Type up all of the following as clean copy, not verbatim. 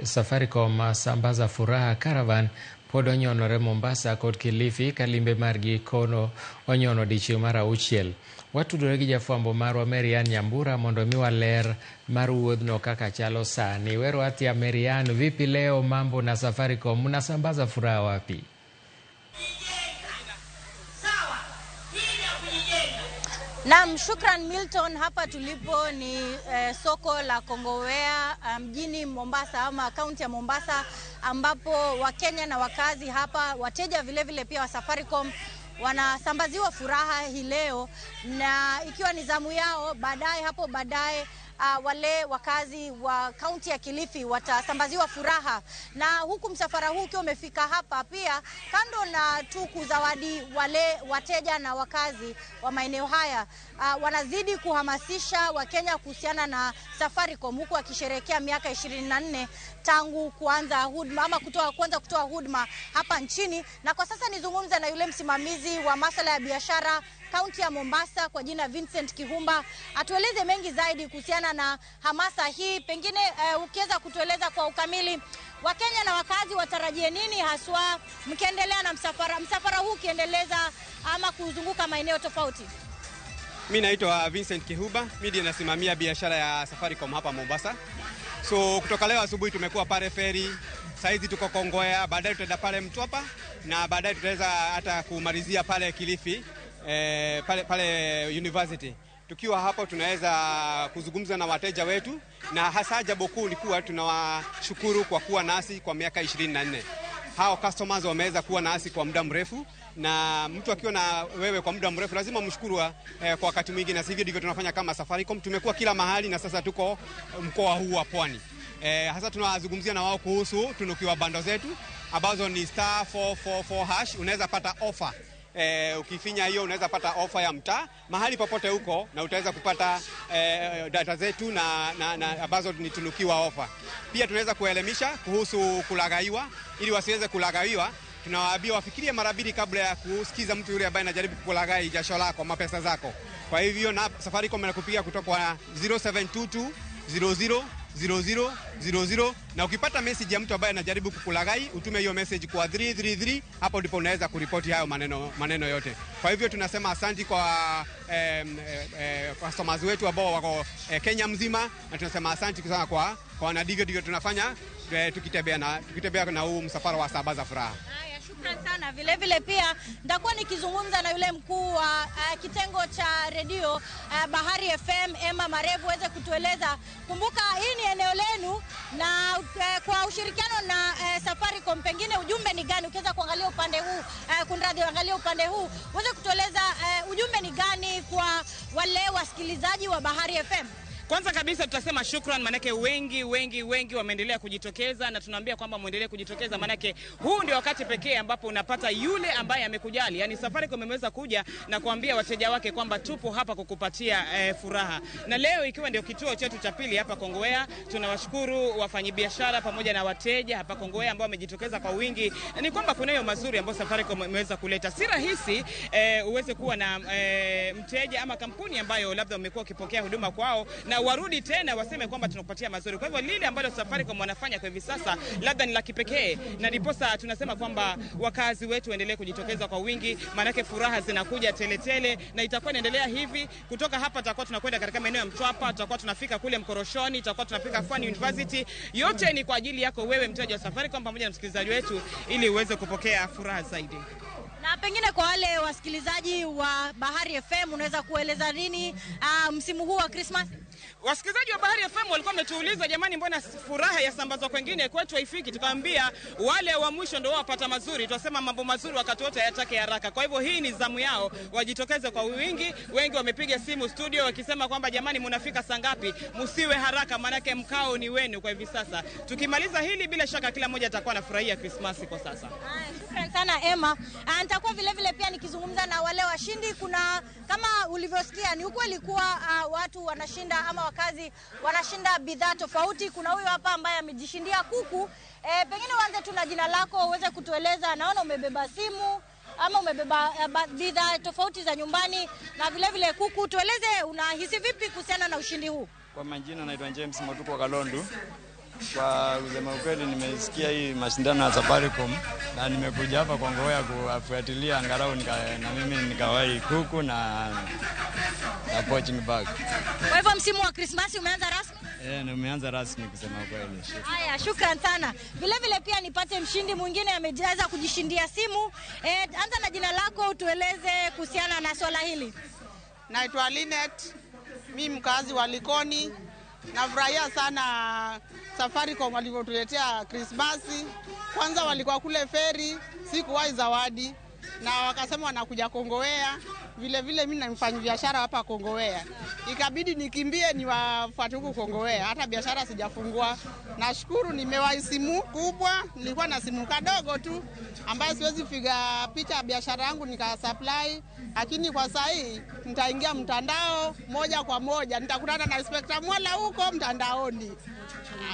Safaricom Sambaza Furaha Caravan pod onyonore Mombasa kod Kilifi ka limbe margi kono onyono odiechieng' mar auchiel. Watudore gi jafwambo marwa Marianne Nyambura mondo miwa ler mar wuodhno kaka chalo sani. Wero atia Marianne, vipi leo mambo na Safaricom? Mnasambaza furaha wapi? Naam, shukran Milton. Hapa tulipo ni soko la Kongowea mjini Mombasa ama kaunti ya Mombasa, ambapo Wakenya na wakazi hapa, wateja vile vile pia wa Safaricom wanasambaziwa furaha hii leo, na ikiwa ni zamu yao baadaye, hapo baadaye wale wakazi wa kaunti ya Kilifi watasambaziwa furaha. Na huku msafara huu ukiwa umefika hapa pia, kando na tu kuzawadi wale wateja na wakazi wa maeneo haya, wanazidi kuhamasisha Wakenya kuhusiana na Safaricom, huku wakisherehekea miaka 24 tangu kuanza huduma ama kuanza kutoa huduma hapa nchini. Na kwa sasa nizungumza na yule msimamizi wa masuala ya biashara kaunti ya Mombasa kwa jina Vincent Kihumba, atueleze mengi zaidi kuhusiana na hamasa hii. Pengine ukiweza kutueleza kwa ukamili, Wakenya na wakazi watarajie nini haswa mkiendelea na msafara huu ukiendeleza ama kuzunguka maeneo tofauti? Mimi naitwa Vincent Kihuba, mimi ndiye nasimamia biashara ya Safaricom hapa Mombasa. So kutoka leo asubuhi tumekuwa pale feri, saizi tuko Kongowea, baadaye tutaenda pale Mtwapa na baadaye tutaweza hata kumalizia pale Kilifi, pale university. Tukiwa hapo tunaweza kuzungumza na wateja wetu, na hasa jambo kuu ni kuwa tunawashukuru kwa kuwa nasi kwa miaka 24. Hao customers wameweza kuwa nasi kwa muda mrefu, na mtu akiwa na wewe kwa muda mrefu lazima mshukuru kwa wakati mwingi, na sivyo ndivyo tunafanya kama Safaricom. Tumekuwa kila mahali na sasa tuko mkoa huu wa Pwani. Hasa tunawazungumzia na wao kuhusu tunukiwa bando zetu ambazo ni star 444 hash. Unaweza pata offer. Ukifinya hiyo unaweza pata ofa ya mtaa mahali popote huko, na utaweza kupata data zetu na ambazo ni tunukiwa ofa. Pia tunaweza kuelimisha kuhusu kulaghaiwa, ili wasiweze kulaghaiwa. Tunawaambia wafikirie mara mbili kabla ya kusikiza mtu yule ambaye anajaribu kukulaghai jasho lako, mapesa zako. Kwa hivyo na Safaricom inakupigia kutoka 0722 00 00 00, na ukipata message ya mtu ambaye anajaribu kukulaghai utume hiyo message kwa 333. Hapo ndipo unaweza kuripoti hayo maneno yote. Kwa hivyo tunasema asanti kwa customers wetu ambao wako Kenya mzima, na tunasema asanti sana kwa wanadivyo ndivyo tunafanya tukitembea na huu msafara wa Sambaza Furaha. Haya, shukran sana. Vile vile pia nitakuwa nikizungumza na yule mkuu wa kitengo cha redio Bahari FM Emma Marevu uweze kutueleza. Kumbuka hii ni eneo lenu, na kwa ushirikiano na Safaricom, pengine ujumbe ni gani? Ukiweza kuangalia upande huu, kunradhi, angalia upande huu uweze kutueleza ujumbe ni gani kwa wale wasikilizaji wa Bahari FM. Kwanza kabisa tutasema shukran, manake wengi wengi wengi wameendelea kujitokeza, na tunaambia kwamba muendelee kujitokeza, manake huu ndio wakati pekee ambapo unapata yule ambaye amekujali. Yani Safaricom imeweza kuja na kuambia wateja wake kwamba tupo hapa kukupatia furaha. Na leo ikiwa ndio kituo chetu cha pili hapa Kongowea, tunawashukuru wafanyibiashara pamoja na wateja hapa Kongowea ambao wamejitokeza kwa wingi. Ni kwamba kunayo mazuri ambayo Safaricom imeweza kuleta. Si rahisi uweze kuwa na mteja ama kampuni ambayo labda umekuwa ukipokea huduma kwao na warudi tena waseme kwamba tunakupatia mazuri. Kwa hivyo lile ambalo Safaricom wanafanya kwa hivi sasa labda ni la kipekee, na ndiposa tunasema kwamba wakazi wetu waendelee kujitokeza kwa wingi, maanake furaha zinakuja teletele na itakuwa inaendelea hivi. Kutoka hapa tutakuwa tunakwenda katika maeneo ya Mtwapa, tutakuwa tunafika kule Mkoroshoni, tutakuwa tunafika Pwani University. Yote ni kwa ajili yako wewe mteja wa Safaricom pamoja na msikilizaji wetu, ili uweze kupokea furaha zaidi. Na pengine kwa wale wasikilizaji wa Bahari FM unaweza kueleza nini msimu huu wa Christmas? Wasikilizaji wa Bahari FM walikuwa wametuuliza, jamani, mbona furaha ya sambazwa kwengine kwetu haifiki? Tukamwambia wale wa mwisho ndio wapata mazuri. Tunasema mambo mazuri wakati wote hayataki haraka. Kwa hivyo hii ni zamu yao, wajitokeze kwa wingi. Wengi wamepiga simu studio wakisema kwamba jamani, mnafika saa ngapi? Msiwe haraka, manake mkao ni wenu kwa hivi sasa. Tukimaliza hili bila shaka kila mmoja atakuwa anafurahia Krismasi kwa sasa. Shukrani sana Emma. Nitakuwa vile vile pia nikizungumza na wale washindi. Kuna kama ulivyosikia, ni ukweli kuwa watu wanashinda ama wakazi wanashinda bidhaa tofauti. Kuna huyu hapa ambaye amejishindia kuku. Pengine uanze tu na jina lako uweze kutueleza. Naona umebeba simu ama umebeba bidhaa tofauti za nyumbani na vile vile kuku. Tueleze unahisi vipi kuhusiana na ushindi huu? Kwa majina naitwa James Motuko Kalondu. Kwa kusema ukweli, nimesikia hii mashindano ya Safaricom na nimekuja hapa Kongowea kufuatilia angalau na mimi nikawahi kuku na poaching bag. Kwa hivyo msimu wa Krismasi umeanza rasmi? Eh, nimeanza rasmi kusema kweli. Haya, shukran sana. Vile vile pia nipate mshindi mwingine ameweza kujishindia simu. Anza na jina lako utueleze kuhusiana na swala hili. Naitwa Linet, mi mkazi wa Likoni. Nafurahia sana Safaricom walivyotuletea Krismasi. Kwanza walikuwa kule feri, sikuwahi zawadi na wakasema wanakuja Kongowea. Vile vile mi ni mfanyabiashara hapa Kongowea, ikabidi nikimbie niwafuate huku Kongowea, hata biashara sijafungua. Nashukuru nimewahi simu kubwa, nilikuwa na simu kadogo tu ambayo siwezi piga picha ya biashara yangu nikasupply, lakini kwa saa hii nitaingia mtandao moja kwa moja, nitakutana na Inspector Mwala huko mtandaoni.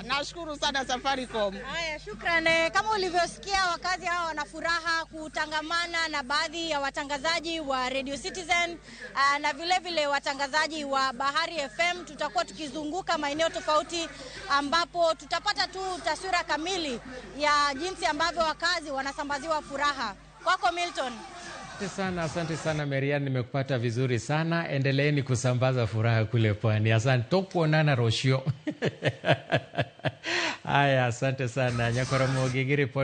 Nashukuru sana Safaricom. Haya, shukran. Kama ulivyosikia, wakazi hawa wana furaha kutangamana na baadhi ya watangazaji wa Radio Citizen na vile vile watangazaji wa Bahari FM. Tutakuwa tukizunguka maeneo tofauti ambapo tutapata tu taswira kamili ya jinsi ambavyo wakazi wanasambaziwa furaha. Kwako Milton. Asante sana, asante sana Marian, nimekupata vizuri sana. Endeleeni kusambaza furaha kule pwani. Asante, tukuonana Roshio. Haya, asante sana Nyakoromogi.